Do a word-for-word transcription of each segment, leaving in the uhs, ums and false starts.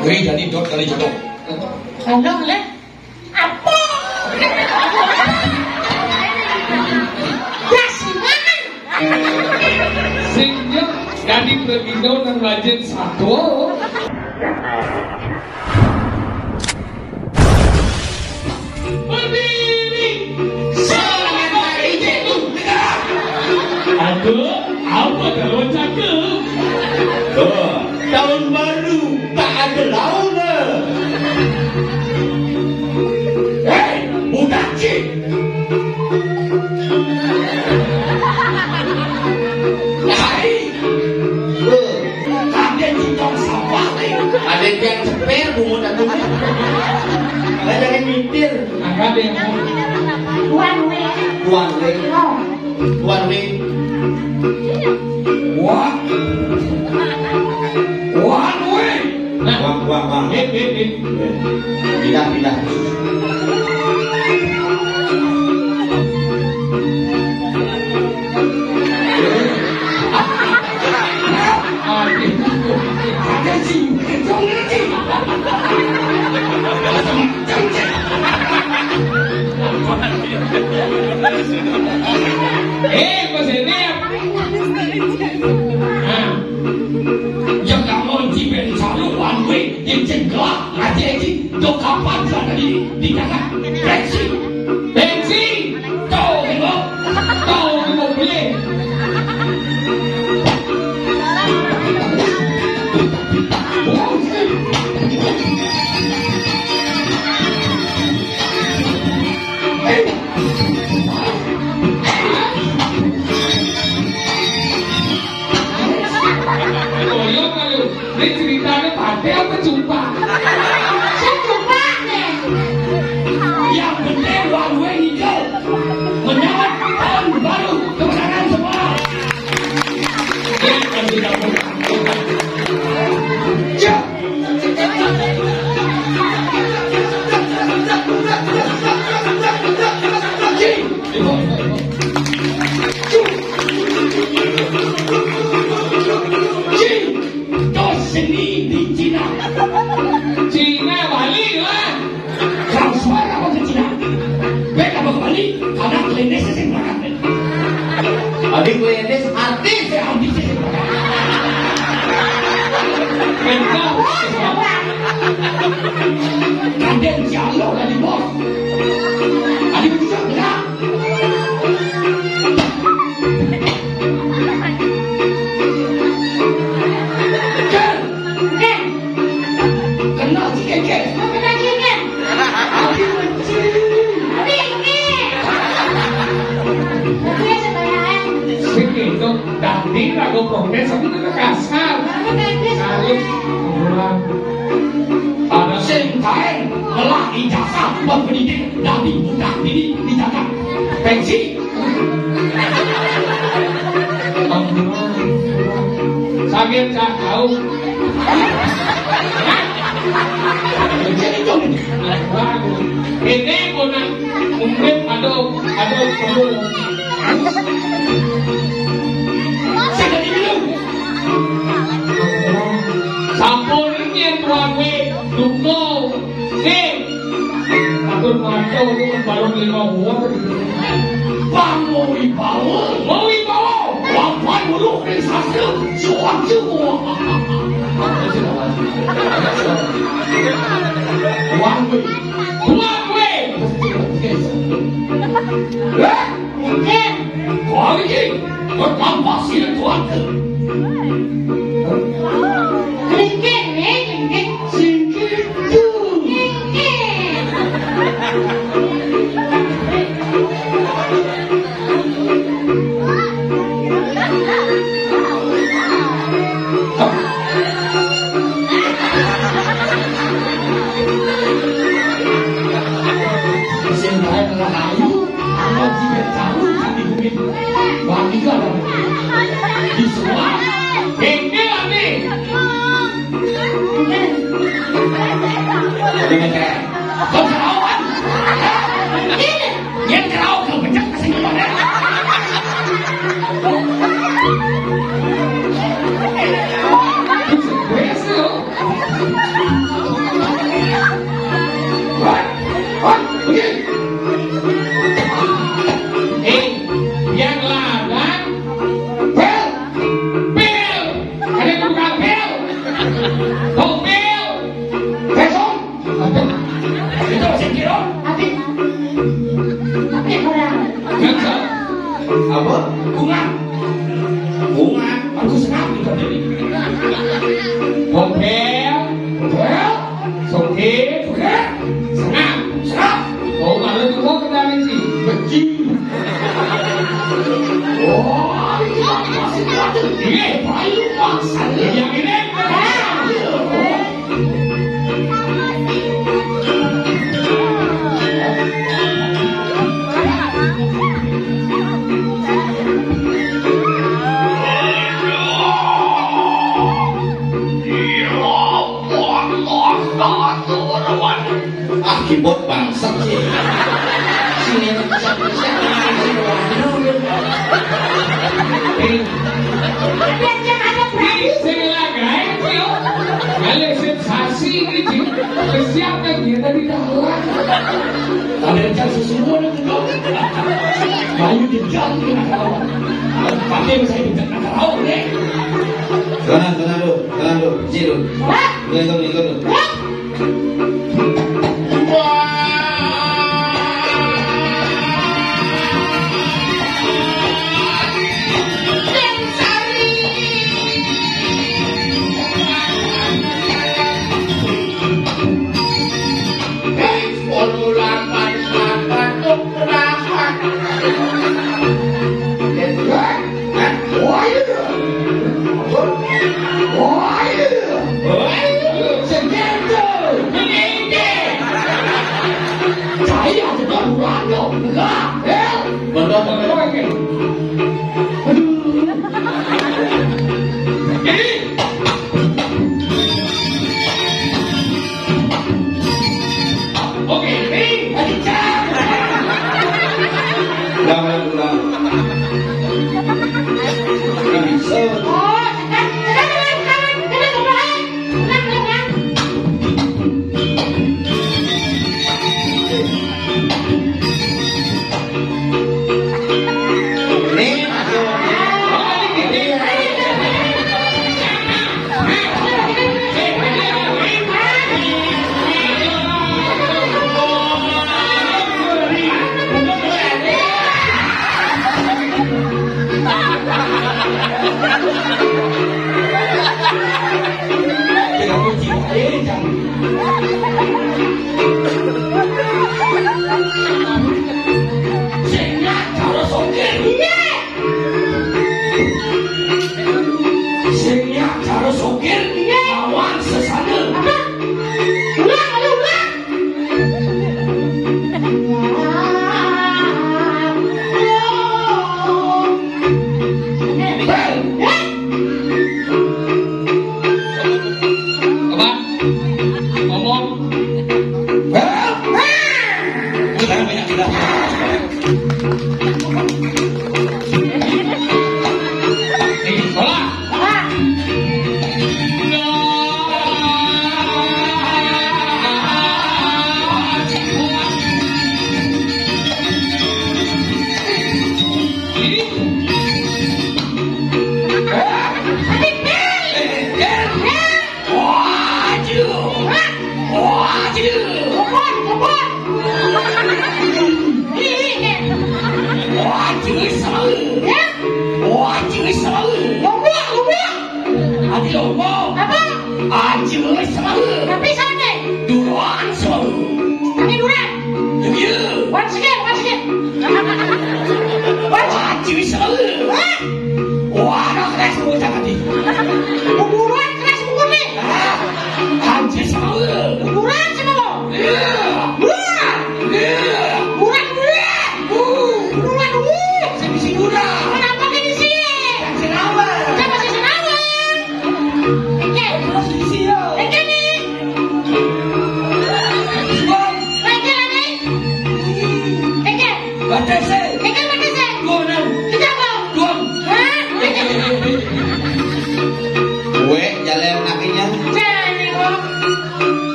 Wih, jadi dot kali jedok. Kondong lé. Apa? Basiman. Sing yo dadi pragina nang rajin satwa. Berdiri. Selamat hari Ibu Negara. Aduh, apa kalau cakep? Tuh, tahun baru tak ada lawan. Hei, budak cik. Hai. Ada di tong sampah nih. Ada yang ceper bungut aku nih. Ada yang mitir. Ada yang Tuan Wé. Tuan Wé. Oh. One way. Wah. One way. Nah. Wah, wah, wah. Eh, eh, eh. Pindah, pindah. Ada sih, macam mana sih? Eh, Mas Edi. Nah, yang kamu jiben selalu one way, yang cegah, aja aja, do kapan sana di, di jalan. Bensin, bensin, tuh, tuh, tuh, beli. Koyo kali. Ini ceritanya pantai apa cumpa? Saya cumpa nih. Yang penting one way hijau. Menyambut tahun baru, kemenangan semua. Ini kan sudah Cina Bali, wah. Transfer apa ke Cina? Baik apa ke Bali? Karena klinis sing berangkat. Abi klinis artis ya, artis sing berangkat. Benar. Kadén sialo tadi, Bos. Tadi bisa benar. Ken. Ken. Kenal si Keke. Kenal si Keke. Tapi benci. Tapi ini. Tapi ya sebenarnya. Sing itu tadi lagu protes, aku tuh kasar. Aku protes. Kali pulang. Ada sing kain, melah ijazah, berpendidik, dadi budak dini, dijaga. Pensi. Sakit, Cak, tahu. Ini pun mungkin ada, ada perlu. Saya jadi dulu. Sampun yen tuan wé duka. Sing. Atur maca itu kan balung lima uang. Bang mau wibawa. Mau wibawa. Lapan huruf dari sastra. Suatu. One way. One way. Eh? Mungkin. Kau ini bertambah silat kuat. Mungkin, eh, mungkin. Singkir tu. Mungkin. Sing baé rahayu, ana jiwa jauh kan di bumi. Wah, iki ada. Di semua. Ini, ini. Kau kerawan. Yen kerawan kau becek kasih kemana? Wes lo. Hoi, hoi, begini. Eh, yang larang, bel, bel. Ada tukang bel. Kau bel. Besok. Itu masih kira. Tapi, tapi kurang. Gagal. Apa? Bunga. Bunga. Bagus sekali tadi. Bobel. Bobel. Sugih. Sugih. Sengap. Sengap. Oh, kalau itu mau kenalin sih. Benci. Oh, ini masih kuat. Ini bayu maksa. Yang ini. Ah, keyboard bangsat sih. Sini, siap, siap, siap. Sing lagi, ayo. Kalau sensasi ini, Cik. Siap kan dia tadi kalah. Ada yang susu ada tuh. Bayu jejak dia kalah. Pakai saya jejak kalah deh. Tenang, tenang dulu, tenang dulu, kecil dulu. Mulai dulu, ikut dulu. Oke, ring, ayo, cak. Ulang, ulang, ulang. Ini bisa. Sing nyak cara sokir. Sing nyak cara sokir. Lawan sesana. Apa? Ulang, ulang, ulang. Bel. Apa? Ngomong. Bel. Udah banyak kita. Nih, sekolah. Waduh. Waduh. Kebon, kebon. Waduh, seru. Ya? Waduh, seru. Lombok, lombok. Adi lombok. Apa? Aduh, seru. Tapi sana. Duran, seru. Tapi duran. Iya. Once again, once again. Once. Waduh, seru. Hah? Wah, ada keras bocah tadi. Kuburan keras kuburan nih. Ah, anjir sama lu. Kuburan sama lo. Iya. Wah. Iya. Kuburan, kuburan. Uh. Kuburan, uh. Saya di sini udah. Kenapa di sini? Saya sini apa? Saya masih sini apa? Oke. Terus di sini. Oke nih.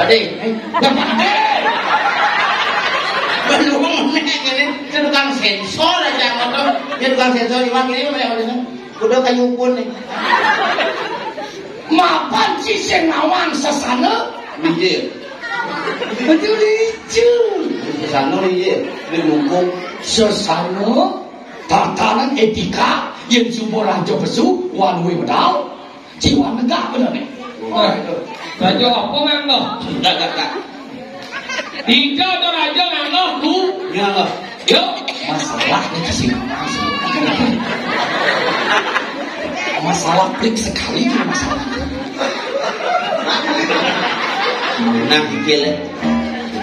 Eh, eh, Bapak Ade. Belum nek ini tukang sensor aja motor. Dia tukang sensor, Iwan, ini mana, kuda kayu pun nih. Mapan ci sing nawang sesana? Iya. Betul itu. Sesana iya. Di lungkung. Sesana tatanan etika yang sumber raja pesu one way medal. Ci wan negak bener nih. Raja apa nganggo? Enggak, enggak, enggak. Dija ada raja nganggo, Bu. Ya, enggak. Yuk. Masalah nih ke sini. Masalah pelik sekali ini masalah. Nah, iki le.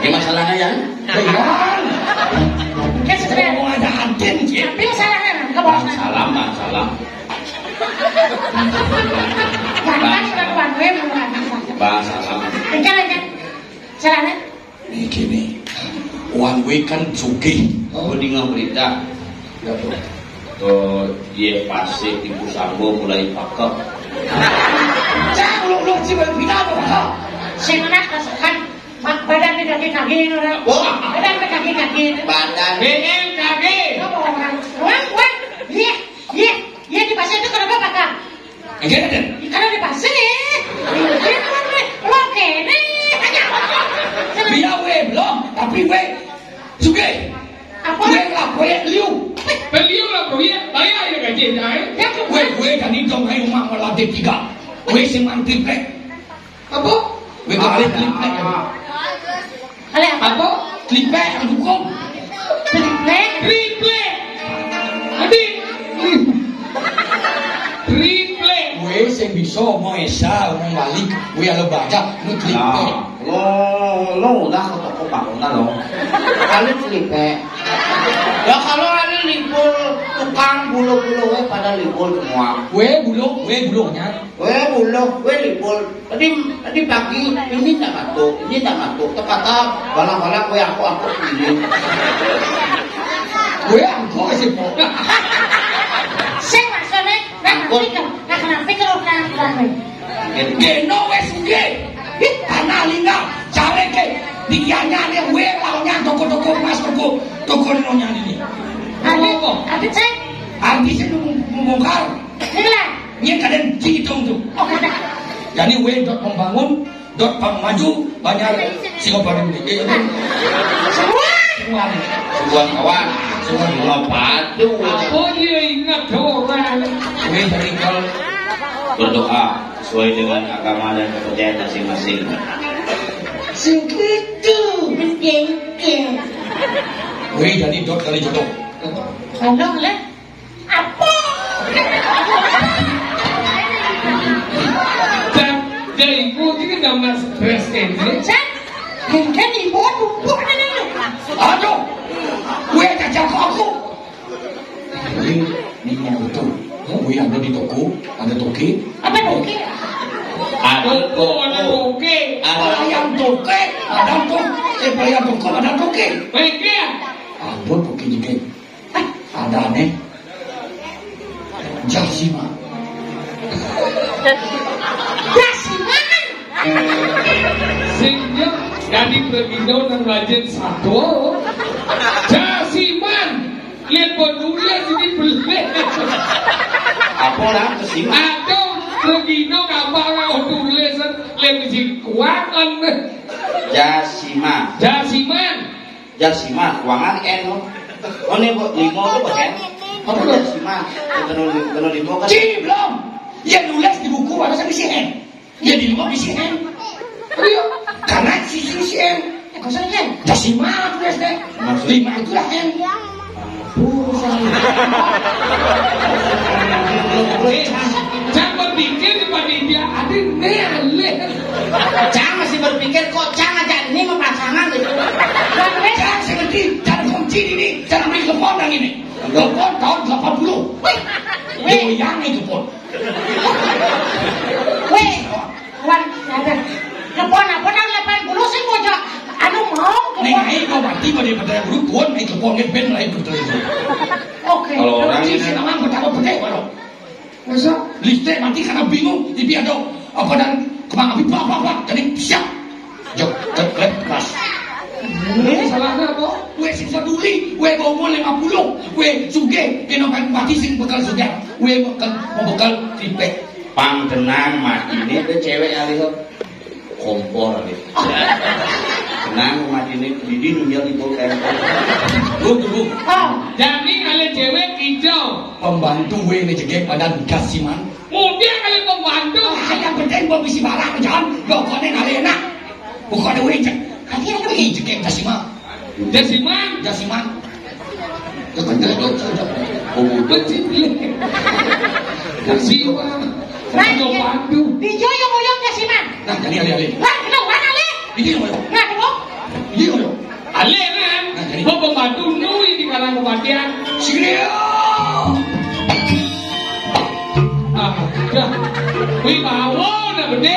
Ini masalahnya ya. Bayang. Kan sebenarnya mau ada anten, Ki. Tapi salahnya, enggak boleh. Salam, Bang, salam. Bang, salam. Bang, salam. Enggak, enggak. Salahnya? Ini gini, one way kan sugih. Oh, dengar berita. Ya, tuh. Tuh, dia pasir di Pusanggo mulai pakek. Cak, lu, lu, si berita tuh. Sing enak rasakan, mak, badan ini kaki-kaki, orang. Oh. Badan ini kaki-kaki. Badan. B M K G. Apa orang? Orang, orang. Iya, iya, iya, di pasir itu kenapa patah? Enggak ada. Kalau di pasir, lo kene, tanya apa? Biar we belum, tapi we juga. Apa? We lah, we liu. Beliau lah, beliau. Bayar ya gaji, ya. Ya, we, we tadi dong, ayo, rumah malah D tiga. We sing mantri, plek. Apa? We balik, plek. Apa? Apa? Klipek yang dukung. Klipek? Klipek. Adi. Klipek. We sing bisa omong Esa, omong balik, we ala baca, nu klipek. Nah, lo, lo udah ke toko bangunan lo. Kali klipek. Ya kalau ada libur tukang bulu-bulu we pada libur semua. We bulu, we bulunya. We bulu, we libur. Tadi, tadi pagi, ini tak masuk, ini tak masuk. Terpaksa balang-balang we aku angkut ini. We angkut sih, Pok. Sing maksudnya, nah, angkut. Pikir, nah, kenapa pikir orang kurang we? Geno we sugih. Di tanah lingga, cari ke. Dikianya nih, we lawannya toko-toko emas, toko, toko nyonya ini. Ada, apa? Ada cek. Artis itu membongkar. Ini lah. Ini kadang dihitung tuh. Oh, kada. Jadi we dot membangun, dot pang maju, banyak sing apa ini. Eh, itu. Semua. Semua. Semua kawan. Semua. Semua padu. Apa dia ingat orang? We dari kalau berdoa sesuai dengan agama dan kepercayaan masing-masing. Sing gitu. Betul. We jadi dot kali jodoh. Kalau lah. Apa? Dan, dan ibu ini nama stres ini. Cek, mungkin ibu numpuk ini. Aduh, gue kacau aku. Ini, ini mau betul. Gue ada di toko, ada toke. Apa toke? Ada toko, ada toke. Ada pelayan toke, ada toke. Eh, pelayan toko, ada toke. Baik ya. Ada toke juga. Ada nih. Jasima. Jasima. Sehingga jadi pregino nang rajin satu. Jasiman. Lihat bodohnya jadi beli. Apa lah, Jasima? Aduh, pregino kapal lah, bodohnya. Lihat di sini kuangan. Jasima. Jasiman. Jasima, kuangan N, oh. Oh, ini, Bu, lima tu, Bu, N. Apa tu? Jasima. Kena, kena lima kan? Ci, belum. Ya, nulis di buku, ada sampai si N. Ya, di lima bisi N. Ayo. Karena si, si, si N. Maksudnya? Jasima tulis deh. Maksud? Lima itulah N. Cang berpikir di panitia, ada ini alih. Cang masih berpikir kok, Cang aja ini mau pasangan gitu. Cang seperti, Cang kunci ini, Cang beli kepon yang ini. Kepon tahun delapan puluh. Wih. Goyang itu pon. Wih. Wan, ada. Kepon apa tahun delapan puluh sih, bocah? Anu mau kepon. Nih, ayo kau mati pada pada dulu pon, ayo kepon, ben lain betul itu. Oke. Kalau orang ini sih memang pertama putih, baru. Masa? Listrik mati karena bingung, tapi ada apa dan kembang api, bla, bla, bla, jadi siap. Jok. Tegas. Salahnya apa? Kowe sing peduli, kowe umur lima puluh, kowe sugih, kena kan mati sing bakal sugih. Kowe bakal membekel tripek. Pang tenang, matine kowe cewek alih kok. Kompor alih. Tenang, matine didi nunjal ibu kayak. Bu, bu, bu. Ah, jadi alih cewek ijo. Pembantu kowe ne jegek badan gasiman. Mudian alih pembantu. Ah, yang penting gua bisi barang, jangan pokoknya alih enak. Pokoknya kowe jek. Kaki aku ini jegek gasiman. Jasiman. Gasiman. Ya bener dong, sudah. Oh, betul sih. Gasiman. Nah, iya. Pembantu. Ijo yang ngoyong gasiman. Nah, jadi alih-alih. Lah, kita mana, Le? Ini yang ngoyong. Nah, dulu. Ini yang ngoyong. Alih kan? Nah, jadi. Mau pembantu nui di kalangan kematian. Sini. Ah, dah. Wih, bawa dah gede.